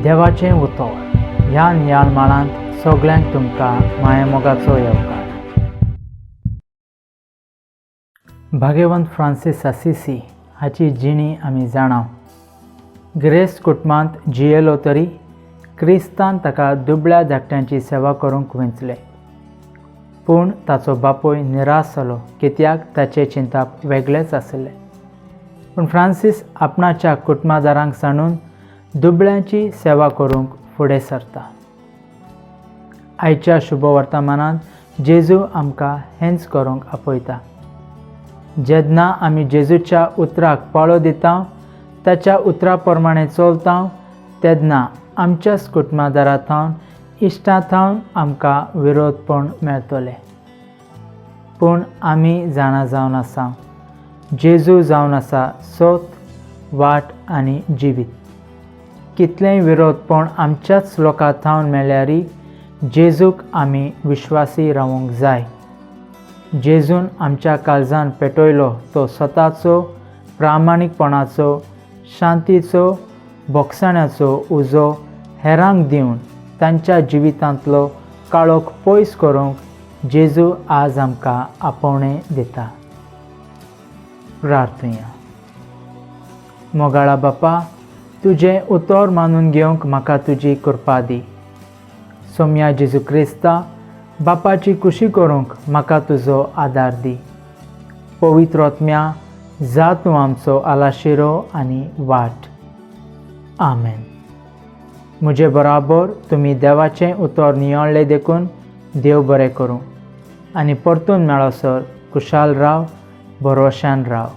देवाचें उतर ह्या नियाळ माळांत सगळ्यांक तुमकां मायामोगाचो येवकार. भाग्यवंत फ्रांसीस असिसी हाची जिणी आमी जाणा. गिरेस्त कुटुंबांत जियेलो तरी क्रिस्तान ताका दुबळ्या धाकट्यांची सेवा करूंक वेंचलें. पूण ताचो बापूय निराश जालो, कित्याक ताचें चिंताप वेगळेंच आशिल्लें. पूण फ्रांसीस आपणाच्या कुटुंबादारांक सांडून दुबळ्यांची सेवा करूंक फुडें सरता. आयच्या शुभवर्तमानांत जेजू आमकां हेंच करूंक आपयता. जेन्ना आमी जेजूच्या उतराक पाळो दिता, ताच्या उतरा प्रमाणे चलता, तेन्ना आमच्याच कुटुंबादारा थावन, इश्टां थावन आमकां विरोधपण मेळटलें. पूण आमी जाणा जावन आसा, जेजू जावन आसा सत, वाट आनी जिवीत. कितलेंय विरोधपण आमच्याच लोकां थावन मेळ्ळ्यारी जेजूक आमी विश्वासी रावूंक जाय. जेजून आमच्या काळजान पेटयलो तो स्वताचो, प्रामाणीकपणाचो, शांतीचो, बोगसाण्याचो उजो हेरांक दिवन तांच्या जिवितांतलो काळोख पयस करूंक जेजू आज आमकां आपोवणें दिता. प्रार्थुया. मोगाळा बापा, तुजें उतर मानून घेवंक म्हाका तुजी कृपा दी. सोम्या जेजू क्रिस्ता, बापाची खुशी करूंक म्हाका तुजो आदार दी. पवित्र आत्म्या, जा तूं आमचो आलाशिरो आनी वाट. आमेन. म्हजे बराबर तुमी देवाचें उतर नियाळ्ळें देखून देव बरें करूं आनी परतून मेळसर खुशाल राव, भरोश्यान राव.